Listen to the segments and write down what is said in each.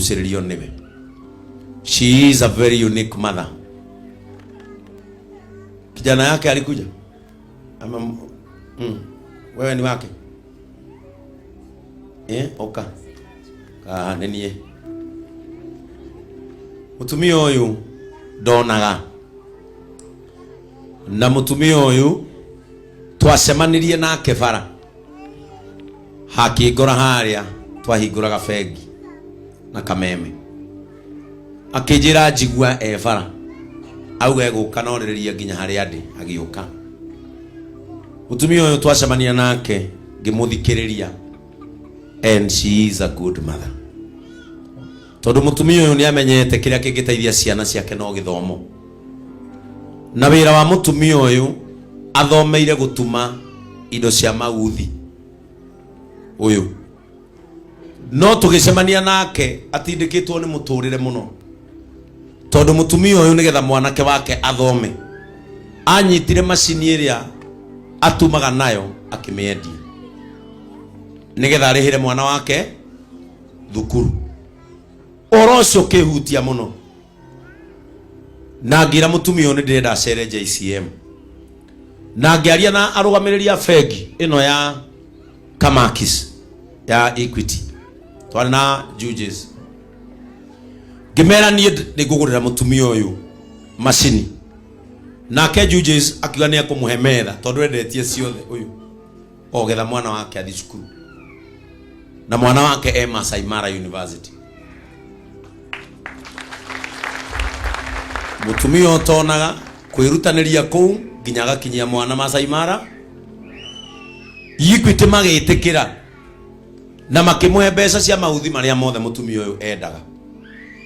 Ngĩgucĩrĩrio nĩwe. She is a very unique mother. Kijana yake alikuja ama wewe ni wake eh? Oka ah, nĩ niĩ mũtumia ũyũ ndonaga na mũtumia ũyũ twacemanirie nake bara hakĩngora harĩa twahingũraga bengi na kameme akĩnjĩra njigua e bara auga egũka norĩrĩria nginya harĩa ndĩ agĩũka. Mũtumia ũyũ twacemania nake ngĩmũthikĩrĩria, and she is a good mother, tondũ mũtumia ũyũ nĩ amenyete kĩrĩa kĩngĩteithia ciana ciake no gĩthomo. Na wĩra wa mũtumia ũyũ, athomeire gũtuma indo cia mauthi ũyũ, no tũgĩcemania nake atindĩkĩtwo nĩ mũtũrĩre mũno, tondũ mũtumia ũyũ nĩgetha mwanake wake athome anyitire macini ĩrĩa atumaga nayo akĩmĩendia nĩgetha arĩhĩre mwana wake thukuru. Ũhoro ũcio ũkĩhutia mũno na ngĩra mũtumia ũyũ nĩ ndĩrenda acere JCM, na ngĩaria na arũgamĩrĩri a bengi ĩno ya Kamakis ya Equity, twarĩ na Judges, ngĩmera niĩ nĩ ngũgũrĩra mũtumia ũyũ macini. Nake Judges akiuga nĩ ekũmũhe metha tondũ endetie ciothe ũyũ ogetha mwana wake athiĩ cukuru, na mwana wake e Masai Mara University. Mũtumia ũtonaga kwĩrutanĩria kũu nginya agakinyia mwana Masai Mara. Equity magĩtĩkĩra na makĩmũhe mbeca cia mauthi marĩa mothe mũtumia ũyũ endaga,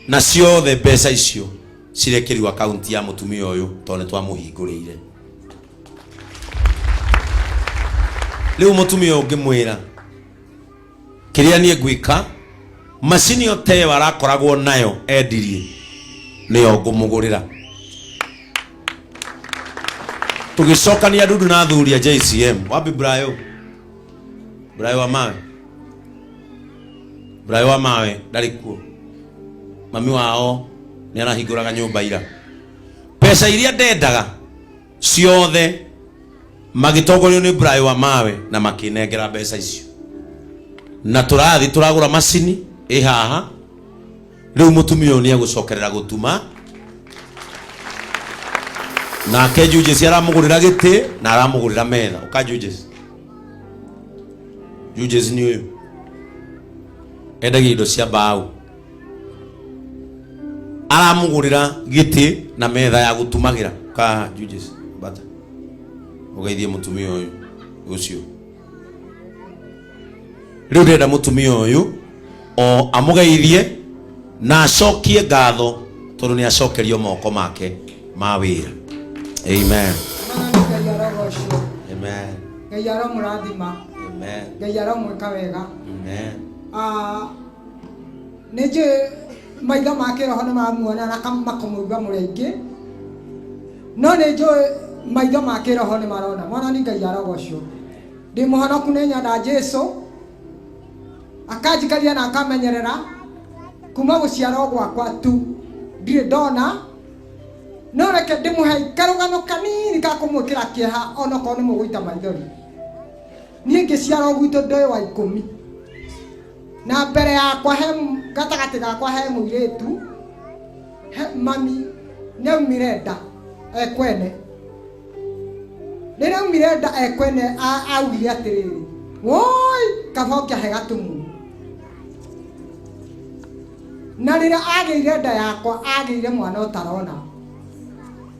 na ciothe mbeca icio cirekĩrirwo akaunti ya mũtumia ũyũ tondũ nĩ twamũhingũrĩire. Rĩu mũtumia ũyũ ngĩmwĩra kĩrĩa niĩ ngwĩka, macini o ta ĩyo arakoragwo nayo endirie, nĩyo ngũmũgũrĩra. Tũgĩcokania ndundu na athuri a JCM. Wapi Brayo? Brayo wa mawe, Brayo wa mawe ndarĩ kuo, mami wao nĩ arahingũraga nyũmba ira. Mbeca iria ndendaga ciothe magĩtongorio nĩ Brayo wa mawe na makĩnengera mbeca icio, na tũrathiĩ tũragũra macini ĩ haha. Rĩu mũtumia ũyũ nĩ egũcokerera gũtuma, nake Judges aramũgũrĩra gĩtĩ na aramũgũrĩra metha. Ũka Judges. Judges nĩ ũyũ endagia indo cia mbaũ, aramũgũrĩra gĩtĩ na metha ya gũtumagĩra. Ka Judges bata ũgeithie mũtumia ũyũ ũcio. Rĩu ndĩrenda mũtumia ũyũ o amũgeithie na acokie ngatho tondũ nĩ acokerio moko make ma wĩra. Amen. Mwathani Ngai arogocwo. Amen. Ngai aromũrathima. Amen. Ngai aromwĩka wega. Amen. Ah, nĩ njũĩ maitho ma kĩroho nĩ mamuona na makamũigua mũrĩ aingĩ, no nĩ njũĩ maitho ma kĩroho nĩ marona. Mwathani Ngai arogocwo. Ndĩ mũhonoku, nĩ nyenda Jesu akanjikaria na akamenyerera kuma gũciarwo gwakwa tu, ndirĩ ndona. No reke ndĩmũhe karũgano kanini ka kũmwĩkĩra kĩeha onokorwo nĩ mũgũita maithori. Niĩ ngĩciarwo gwitũ ndĩ wa 10, na mbere yakwa he gatagatĩ gakwa he mũirĩtu, he mami nĩaumire nda ekwene. Rĩrĩa aumire nda ekwene augire atĩrĩrĩ, woi, kaba ũkĩahe gatumumu. Na rĩrĩa agĩire nda yakwa agĩire mwana ũtarona.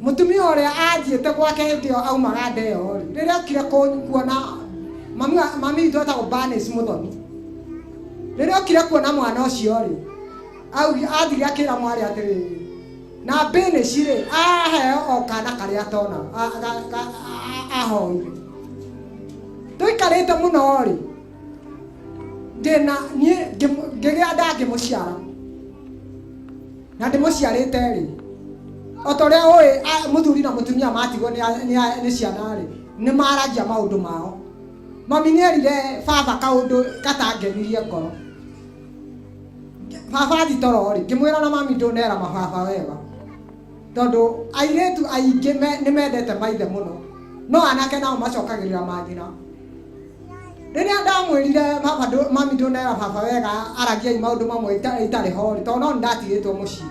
Mũtumia ũrĩa athiĩte gwake hĩndĩ ĩyo aumaga nda ĩyo rĩ, rĩrĩa okire kuona mami witũ etagwo Bernice Mũthoni, rĩrĩa okire kuona mwana ũcio rĩ, athire akĩra mwarĩ atĩrĩrĩ, na Bernice rĩ, aheo o kana karĩa atona ahoire. Tũikarĩte mũno rĩ, ndĩna niĩ ngĩgĩa nda ngĩmũciara, na ndĩmũciarĩte rĩ, o ta ũrĩa ũĩ mũthuri na mũtumia matigwo nĩ ciana rĩ, nĩ maragia maũndũ mao. Mami nĩ erire baba kaũndũ gatangenirie ngoro. Baba athi toro rĩ, ngĩmwĩra na mami ndũnera mababa wega, tondũ airĩtu aingĩ nĩ mendete maithe mũno, no anake nao macokagĩrĩra manyina. Rĩrĩa ndamwĩrire baba mami ndũnera baba wega, aragiai maũndũ mamwe itarĩ ho rĩ, tondũ no nĩndatigĩtwo mũciĩ.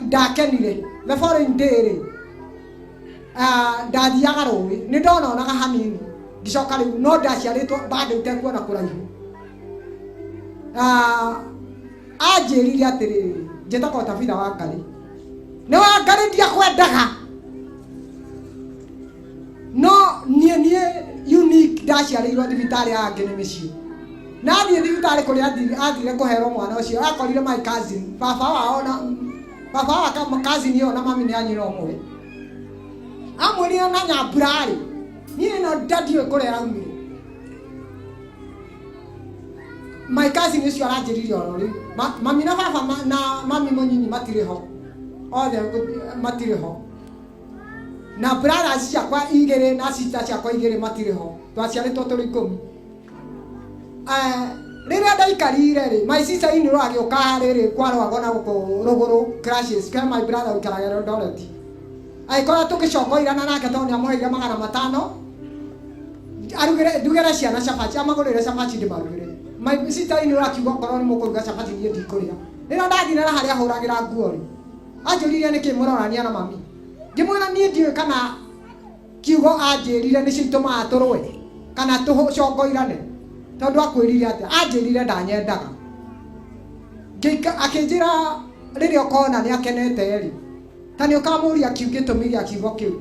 Ndakenire. The following day rĩ, ndathiaga rũĩ, nĩ ndononaga hanini, ngĩcoka rĩu no ndaciarĩtwo bado itekuona kũraihu. Anjĩrire atĩrĩrĩ, njĩtagwo Tabitha wa Ngarĩ, nĩ wa Ngarĩ, ndiakwendaga, no niĩ unique ndaciarĩirwo thibitarĩ, angĩ nĩ mĩciĩ. Na athiĩ thibitarĩ kũrĩa athire kũherwo mwana ũcio, akorire my cousin, baba wao na baba wa cousin ĩyo na mami nĩ a nyina ũmwe. Amwĩrire na nyambura-rĩ, niĩ no ndandiũĩ kũrĩa aumire. My cousin ũcio aranjĩrire oro rĩu, mami na baba na mami mũnyinyi matirĩ ho othe, matirĩ ho, na brothers ciakwa igĩrĩ na sister ciakwa igĩrĩ matirĩ ho. Twaciarĩtwo tũrĩ 10. Rĩrĩa ndaikarire rĩ, my sister in law agĩũka rĩrĩ kwarwagwo na gũkũ rũgũrũ crashes ke my brother ũikaraga Eldoret, agĩkorwo tũgĩcokoirana nake tondũ nĩamũheire 500 arugĩre ndugĩre ciana cabaci, amagũrĩre cabaci ndĩmarugĩre. My sister in law akiuga, okorwo nĩ mũkũruga cabaci, niĩ ndikũrĩa. Rĩrĩa ndathire na harĩa ahũragĩra nguo rĩ, anjũririe, nĩkĩ mũrorania na mami? Ngĩmwĩra niĩ ndiũĩ kana kiugo anjĩrire nĩcio itũmaga tũrũe kana tũcongoirane, tondũ akwĩrire atĩa? Anjĩrire ndanyendaga. Akĩnjĩra rĩrĩa ũkona nĩ akenete rĩ, ta nĩ ũkamũria gĩtũmi gĩa kiugo kĩu.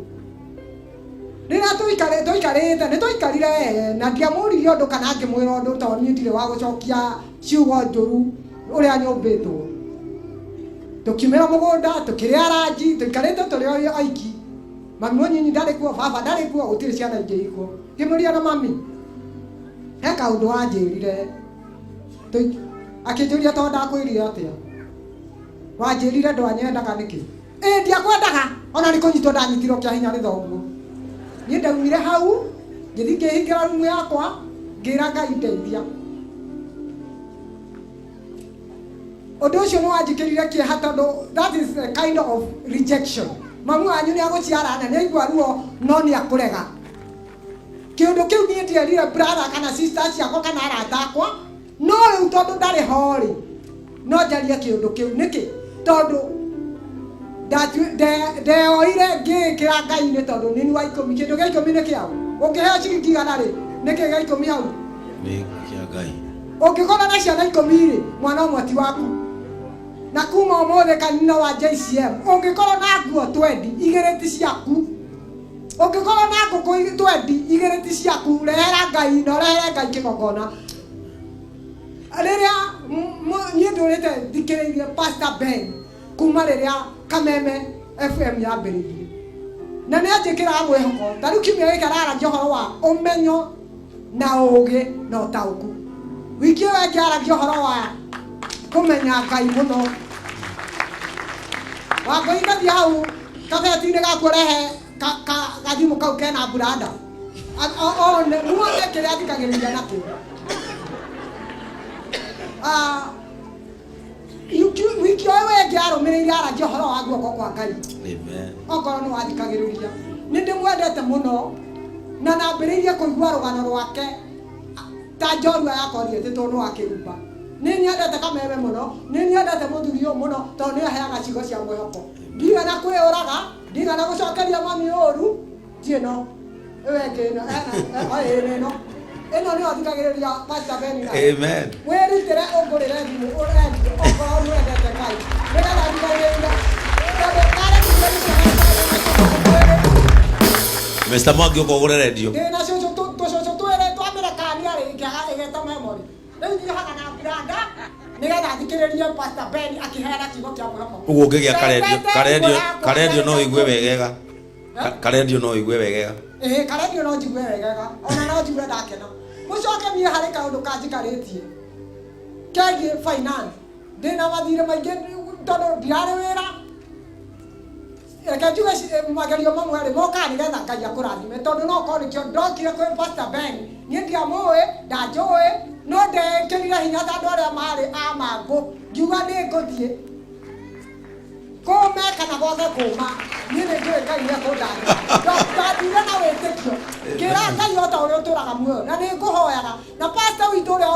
Rĩrĩa tũikarĩte nĩ tũikarire na ndiamũririe ũndũ kana ngĩmwĩra ũndũ, tondũ niĩ ndirĩ wa gũcokia ciugo njũru ũrĩa nyũmbĩtwo. Tũkiumĩra mũgũnda, tũkĩrĩa ranji, tũikarĩte tũrĩ oiki. Mami mũnyinyi ndarĩ kuo, baba ndarĩ kuo, gũtirĩ ciana ingĩ ikuo. Ngĩmũria, na mami he kaũndũ wanjĩrire. Akĩnjũria, tondũ ndakwĩrire atĩa? Wanjĩrire ndwanyendaga nĩkĩ? Ĩ ndiakwendaga, ona nĩ kũnyitwo ndanyitirwo kĩa hinya nĩ thoguo. Niĩ ndaumire hau, ngĩthiĩ ngĩhingĩra rumu yakwa, ngĩra Ngai ndeithia. Ũndũ ũcio nĩ wanjĩkĩrire kĩeha, tondũ that is a kind of rejection. Mamu wanyu nĩ agũciara na nĩ aigua ruo, no nĩ akũrega. Kĩũndũ kĩu niĩ ndierire brother kana sister ciakwa kana arata akwa, no rĩu tondũ ndarĩ ho rĩ, no njarie kĩũndũ kĩu. Nĩkĩ? Tondũ ndeoire ngĩĩkĩra Ngai-inĩ, tondũ nĩ wa 10. Kĩndũ gĩa 10 nĩ kĩao. Ũngĩheo ciringi 100 rĩ, nĩkĩ gĩa 10 hau? Nĩ kĩa Ngai. Ũngĩkorwo na ciana 10 rĩ, mwana ũmwe ti waku. Na kuma ũmũthĩ, kanitha wa JCM, ũngĩkorwo na nguo 20, igĩrĩ ti ciaku. Ũngĩkorwo na ngũkũ 20, igĩrĩ ti ciaku. Rehera Ngai na ũrehere Ngai kĩgongona. Rĩrĩa niĩ ndũrĩte thikĩrĩirie Pastor Ben kuma rĩrĩa Kameme FM yambĩrĩirie, na nĩ anjĩkĩraga mwĩhoko. Ta rĩu kiumia gĩkĩ araragia ũhoro wa ũmenyo na ũũgĩ na ũtaũku. Wiki ĩyo ĩngĩ aragia ũhoro wa kũmenya Ngai mũno. Wangũi, ngathiĩ hau kabeti-inĩ gaku, ũrehe gathimũ kau kena branda, one muone kĩrĩa athikagĩrĩria nakĩo. Wiki ũyũ ĩngĩ arũmĩrĩire aragia ũhoro wa guoko kwa Ngai. Amen. Okorwo nĩ wathikagĩrĩria, nĩ ndĩmwendete mũno na nambĩrĩirie kũigua rũgano rwake ta njorua yakwa thiĩtĩtwo nĩ wa kĩrumba. Nĩ nyendete Kameme mũno, nĩ nyendete mũthuri ũyũ mũno, tondũ nĩ aheaga ciugo cia mwĩhoko. Ndigana kwĩyũraga, ndigana gũcokeria mami ũru. Ti ĩno, ĩyo ĩngĩ, ĩno ĩĩ nĩ ĩno, ĩno nĩyo thikagĩrĩria Pastor Ben nayo. Amen. Wĩrutĩre ũngũrĩre thimũ ũrendio, okorwo nĩ wendete Ngai, nĩgetha thikagĩrĩria, tondũ karĩkirie gũcemanio. Mr. Mwangi, ũka ũgũre redio. Ndĩna cũcũ, tũcũcũ twĩrĩ twamĩrekania rĩ, ĩkĩaga ĩgeta memory. Rĩu thiaga na branda nĩgetha thikĩrĩrie Pastor Ben akĩheana kiugo kĩa mwĩhoko. Ũguo ũngĩgĩa karendio, Ndendete karendio, nguo yakwa, karendio no ũigue wegega. Karendio no ũigue wegega. Ĩĩ, karendio no njigue wegega, ona no njigue ndakena. Mũcoke niĩ harĩ kaũndũ kanjikarĩtie kegiĩ finance. Ndĩna mathirĩ maingĩ tondũ ndirarĩ wĩra. Reke njuge magerio mamwe rĩ mokaga nĩgetha Ngai akũrathime, tondũ no korwo nĩkĩo ndokire kwĩ Pastor Ben. Niĩ ndiamũĩ, ndanjũĩ, No ndekĩrire hinya ta andũ arĩa marĩ a mangũ, ngiuga nĩ ngũthiĩ kũme kana gwake kũma, niĩ nĩ njũĩ Ngai nĩ ekũndathima. Ndathire na wĩtĩkio, ngĩra Ngai o ta ũrĩa ũtũraga muoyo na nĩ ngũhoyaga, na pastor witũ ũrĩa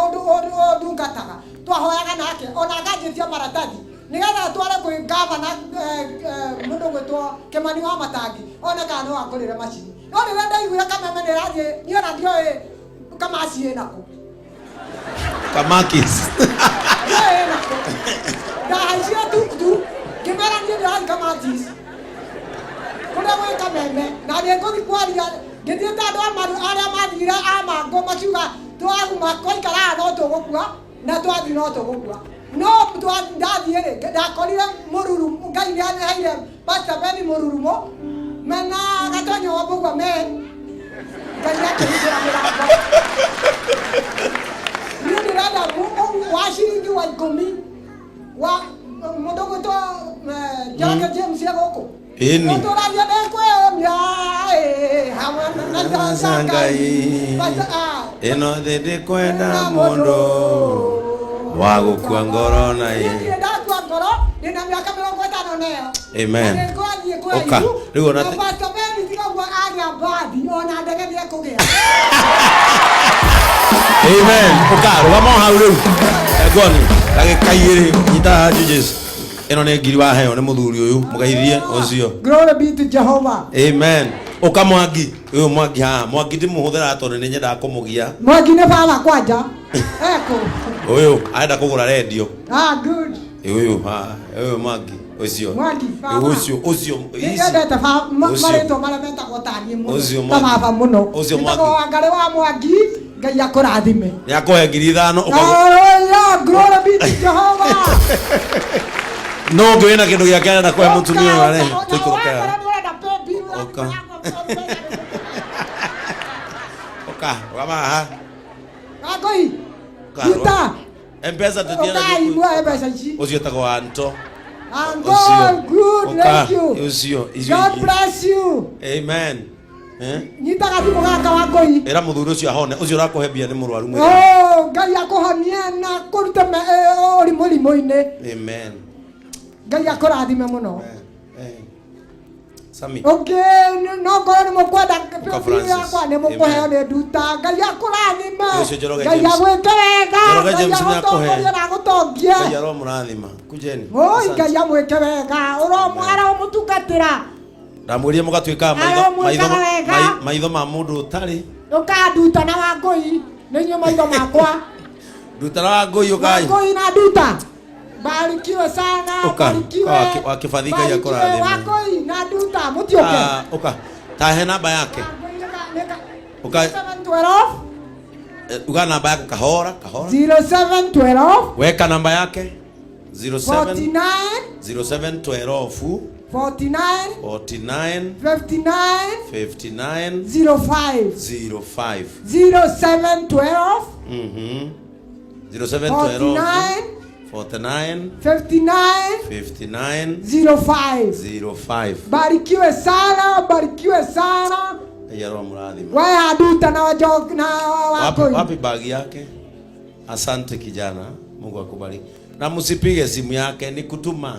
ũndungataga twahoyaga nake, ona akanjĩtia maratathi nĩgetha tware kwĩ gavana, mũndũ gwĩtwo Kĩmani wa Matangi, one kana no angũrĩre macini. No rĩrĩa ndaiguire Kameme nĩ ĩrathiĩ, niĩ ona ndioĩ Kamaci ĩnakũ. Kamakis. Ndioĩ ĩnakũ. Ndahaicire tuktuk, ngĩmera niĩ ndĩrathiĩ Kamatis kũrĩa gwĩ Kameme, na nĩ ngũthiĩ kwaria. Ngĩthiĩ ta andũ arĩa mathire a mangũ makiuga twaguma twaikara no tũgũkua, na twathiĩ no tũgũkua. No ndathiĩ rĩ, ndakorire mũruru. Ngai nĩ aheire Pastor Ben mũrurumo mena Gatonyo wa Mbũgua men. Ngai akĩhingũra mĩrango. Niĩ ndĩrenda wa ciringi wa 10 wa mũndũ gwĩtwo Njoroge James e gũkũ. Ĩni. Ũtũragia nĩ kwĩyũmia hamwe na tha cia Ngai. Pastor, ah, Ĩno thĩ ndĩkwenda mũndũ wa gũkua ngoro na Niĩ ndirĩ ndakua ngoro, ndĩna mĩaka 50 na ĩyo. Amen. Na nĩngwathiĩ Ũka. kũraihu. Rĩu ona Na Pastor Ben tiga ũguo, agĩa mbathi ona ndege nĩekũgĩa. Amen. Ũka, rũgama o hau rĩu. Ngoni, ndagĩka 2, nyita haha Judges. Ĩno nĩ ngiri waheo nĩ mũthuri ũyũ, mũgeithie ũcio. Glory be to Jehovah. Amen. Ũka Mwangi, ũyũ Mwangi haha. Mwangi ndĩmũhũthĩraga tondũ nĩ nyendaga kũmũgia. Mwangi nĩ baba kwanja. Eko. Ũyũ arenda kũgũra rendio. Ah, good. Ũyũ haha, ũyũ Mwangi ũcio. Mwangi, baba. Ũcio, ũcio. Nĩ nyendete Ũcio. marĩtwa marĩa metagwo taniĩ mũno. Ũcio Ta Mwangi. baba mũno. Ũcio Wĩtagwo Mwangi. Wangarĩ wa Mwangi. Ngai akũrathime. Nĩ akũhe 5,000 ũkagũ- Hallelujah, glory be to Jehovah. No ũngĩ wĩna kĩndũ gĩake arenda kũhe mũtumia ũyũ arehe. Tũikũrũke haha. Ũka. Ũka, rũgama haha. Wangũi, Ũka, Ruta. Mpesa tũtienda. Ũkai muoe mbeca ici. Ũcio etagwo Anto. I'm Ũcio. good, good, Ũka, thank you. ũcio, icio God ingĩ. bless you. Amen. Eh? Nyita gathimũ gaka, Wangũi. Ĩra mũthuri ũcio ahone, ũcio ũrakũhe mbia nĩ mũrwaru mwĩrĩ. Oh, Ngai akũhonie na kũrute ũrimũ rimũ-inĩ. Amen. Ngai akũrathime mũno. Eh. Sami. Ũngĩ no ngorwo nĩ mũkwenda Ũka, Francis. yakwa nĩ mũkũheo Amen. nĩ nduta. Ngai akũrathime. Ũcio Njoroge Ngai James. agwĩke wega. Njoroge Ngai James nĩ akũhe. agũtongorie na agũtongie. Ngai aromũrathima. Kujeni. Oi, Asante. Ngai amwĩke wega. Aromũtungatĩra. Ndamwĩrire mũgatuĩkaga Aromwĩkaga wega. maitho ma mũndũ ũtarĩ. Ũkanduta na Wangũi nĩ inyuĩ maitho makwa. Ndutara wa ngũi, ũkai. Wangũi na nduta, barikiwe sana. Ũka, Barikiwe. wa Kĩbathi, Ngai Barikiwe, akũrathime. Wangũi na nduta mũtiũke. Ah, ũka. Tahe namba yake. Ũka. 0712. Uga namba yako kahora, kahora. 0712. Weka namba yake. 07 49. 07 12. 49. 49. 59. 59. 05. 05. 0712. 07 12. 49. 49. 59. 59. 05. 05. Barikiwe sana, barikiwe sana. Ngai aromũrathima. We aduta na wajo na Wapi, Wangũi. wapi bagi yake? Asante kijana, Mungu akubariki. Na msipige simu yake, ni kutuma.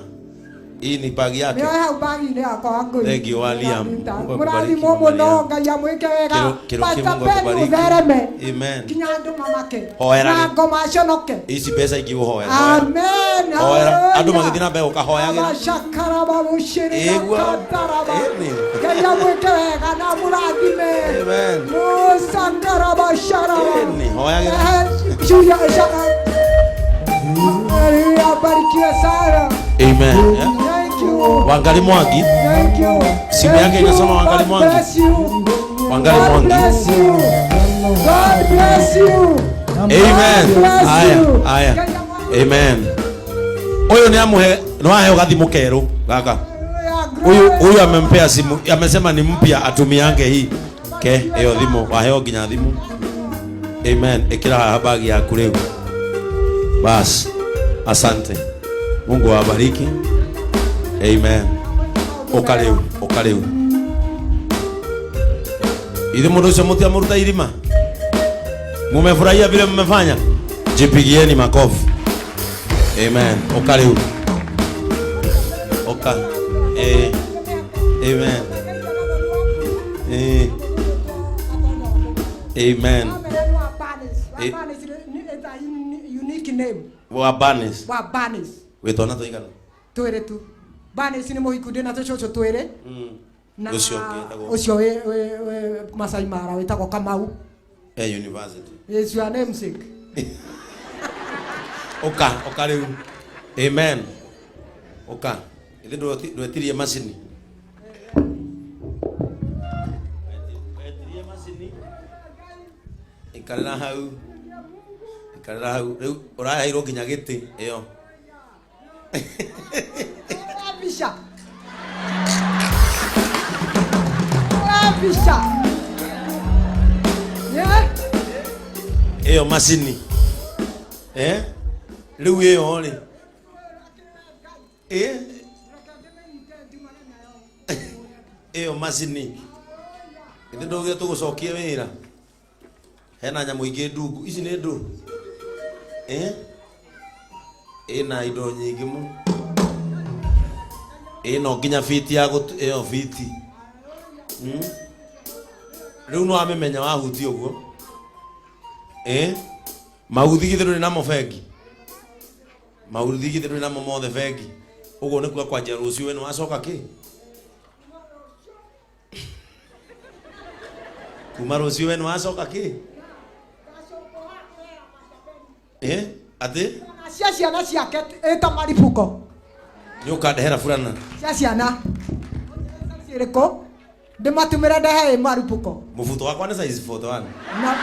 Hii ni bagi yake. Nĩoe hau bagi-inĩ yakwa, Wangũi. Thank you, William. Nduta. Mungu akubariki, Mũrathimwo Mama mũno. Liam. Ngai amwĩke wega. Kĩro kĩ Pastor Mungu Ben akubariki. ũthereme Amen. nginya andũ mamake Hoera na rĩ. ngoma aconoke. Ici mbeca ingĩ ũhoera. Hoera. Amen. Hoera. Andũ magĩthiĩ na mbere ũkahoyagĩra. Abashakarababushirira Ĩgua. kataraba. Ĩni. Ngai amwĩke wega na mũrathime. Amen. Musakarabasharaba. Ĩni, hoyagĩra. Haleluya, barikiwe sana. Amen. Yeah. Thank you. Wangari Mwangi. Thank you. Simu Thank yake you. inasema Wangari God Mwangi. bless you. Wangari God Mwangi. bless you. God bless you. Amen. God bless Aya, you. aya. Ngai amwathime. Amen. Ũyũ nĩ amũhe, nĩ waheo gathimũ kerũ gaka. Haleluya, Huyu glory. huyu amempea simu, amesema ni mpya atumiange hii. Ke ĩyo thimũ, waheo nginya thimũ. Amen. Ĩkĩra haha bagi yaku rĩu. Bas. Asante. Mungu awabariki. Amen. Ũka rĩu, ũka rĩu. Ithe mũndũ ũcio mũtiamũruta irima. Mumefurahia vile mmefanya? Jipigieni makofi. Amen. Oka rĩu. Oka. Eh. Amen. Eh. Amen. Eh. Unique name. Wa Banis. Wa Banis. Wĩ twana tũigana? Twĩrĩ tu. Banis nĩ mũhiku ndĩ na tũcũcũ twĩrĩ. Na Ũcio ũngĩ wĩtagwo? Ũcio wĩ Masai Mara wĩtagwo Kamau. Eh, university. Is your namesake. Oka, oka rĩu. Amen. Oka. Ithe ndwetirie macini. Wetirie macini. Ikarĩra hau. Ikarĩra hau. Rĩu ũraheirwo nginya gĩtĩ ĩyo. Mbica. Mbica. Yeah. Ĩyo macini. Eh? Rĩu ĩyo rĩ. Eh? Ĩyo macini. Ithe ndũgire tũgũcokie wĩra. Hena nyamũ ingĩ ndungu. Ici nĩ ndũ. Eh? Ĩna indo nyingĩ mũno. Ĩno nginya biti ya gũtu ĩyo biti. Rĩu no amĩmenya wahutia ũguo. Eh? Mauthi githĩ ndũrĩ namo bengi. Mauthi githĩ ndũrĩ namo mothe bengi. Ũguo nĩ kuga kwanjia rũciũ we nĩ wacoka kĩ? Kuma rũciũ we nĩ wacoka kĩ? Eh? Atĩ? Cia ciana ciake ĩta maribuko. Nĩ ũkandehera burana. Cia ciana. Cirĩkũ? Ndĩmatũmĩre ndehe ĩ maribuko. Mũbuto wakwa nĩ size 41. Na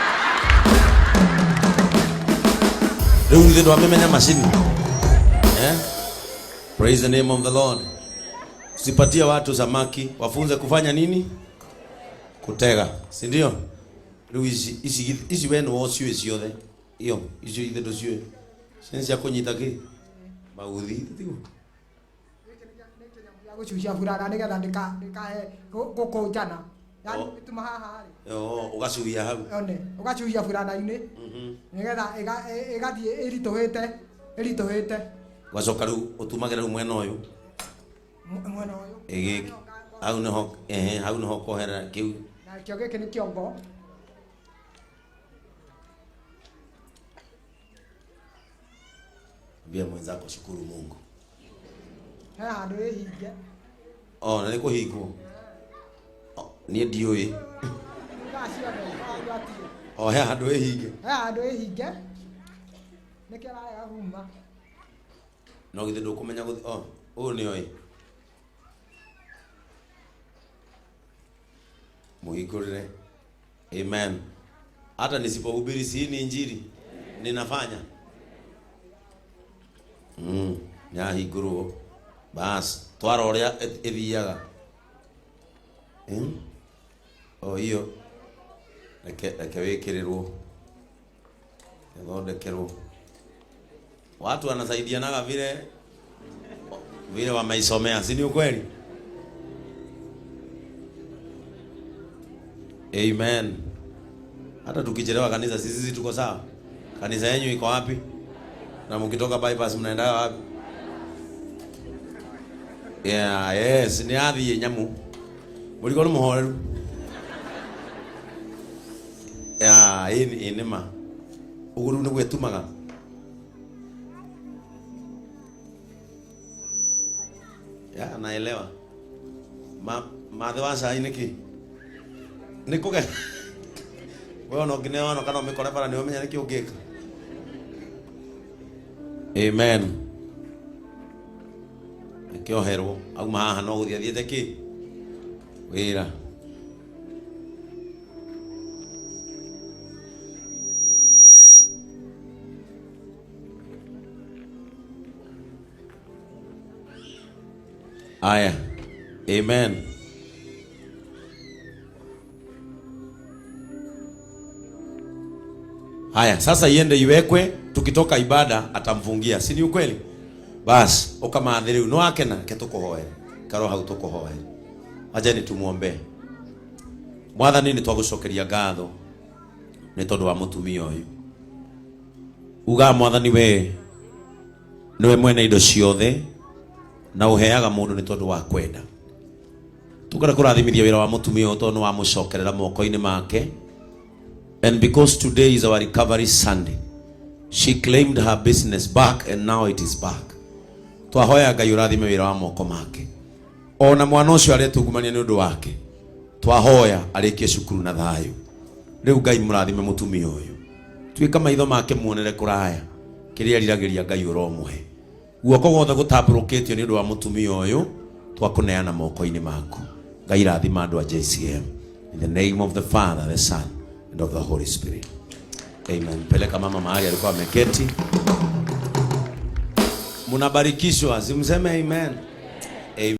Rĩu ithuĩ ndwamĩmenya macini. Eh? Praise the name of the Lord. Usipatie watu samaki, wafunze kufanya nini? Kutega, si ndio? Rĩu ici ici ici we nĩwe ũciũĩ ciothe. Iyo, icio ithe ndũciũĩ. Ciana cia kũnyita kĩ? Mauthi, tiguo? Ya gũcucia burana nĩgetha ndĩkae gũkũnjana. Yaani Oh. ũgĩtuma haha rĩ. Oh, ũgacuhia hau. One, ũgacuhia burana-inĩ nĩgetha ĩgathiĩ ĩritũhĩte, ĩritũhĩte. Ũgacoka rĩu ũtumagĩra rĩu mwena ũyũ. Mwena ũyũ. Ĩ gĩkĩ. Hau nĩho, ehe, hau nĩho ũkoherera kĩu. Na kĩo gĩkĩ nĩ kĩongo. Ambia mwenzako shukuru Mungu. He handũ ĩhinge. Oh, na nĩ kũhingwo. Oh, niĩ ndiũĩ. Oh, he handũ ĩhinge. He handũ ĩhinge. Nĩkĩo ararega kuma. No githĩ ndũkũmenya gũthi. Oh, ũyũ nĩ oĩ. Muhingũrĩre. Amen. Hata nisipohubiri si ni injili ninafanya. Nyahingũrwo. Bas, twara ũrĩa ĩthiaga. O hiyo. Reke reke wĩkĩrĩrwo. Ĩthondekerwo. Watu wanasaidianaga vile vile wameisomea, si ni ukweli? Amen. Hata tukichelewa kanisa sisi tuko sawa. Kanisa yenu iko wapi? Na mkitoka bypass mnaenda wapi? Yeah, yes, ni athiĩ nyamu. Mũrigo nĩ mũhoreru. Yeah, ĩ nĩ ma. Ũguo rĩu nĩguo ĩtumaga. Yeah, naelewa. Ma mathe wa cai nĩkĩ? Nĩ kũge. We ona ũngĩneo ona kana ũmĩkore bara nĩ ũmenya nĩkĩ ũngĩka. Amen. Akĩoherwo auma haha no gũthiĩ athiĩte kĩ? Wĩra. Aya. Amen. Haya, sasa iende iwekwe, tukitoka ibada atamfungia. Si ni ukweli? Bas, ukamathi riu no akena ke tukuhoe. Karo hau tukuhoe. Acha tumuombe. Mwathani nĩ twagũcokeria ngatho nĩ tondũ wa mũtumia ũyũ. Ugaga Mwathani we nĩwe mwene indo ciothe na ũheaga mũndũ nĩ tondũ wa kwenda. Tũngĩenda kũrathimithia wĩra wa mũtumia ũyũ tondũ nĩ wamũcokerera moko-inĩ make. And because today is our recovery Sunday, she claimed her business back and now it is back. Twahoya Ngai ũrathime wĩra wa moko make. Ona mwana ũcio aretungumania nĩ ũndũ wake. Twahoya arĩkie cukuru na thayũ. Rĩu Ngai mũrathime mũtumia ũyũ. Tuĩka maitho make muonere kũraya. Kĩrĩa eriragĩria Ngai ũromũhe. Guoko gwothe gũtambũrũkĩtio nĩ ũndũ wa mũtumia ũyũ twakũneana moko-inĩ maku. Ngai rathima andũ a JCM. In the name of the Father, the Son, and of the Holy Spirit. Amen. Peleka mama mahali alikuwa ameketi. Munabarikishwa, simseme amen. Amen.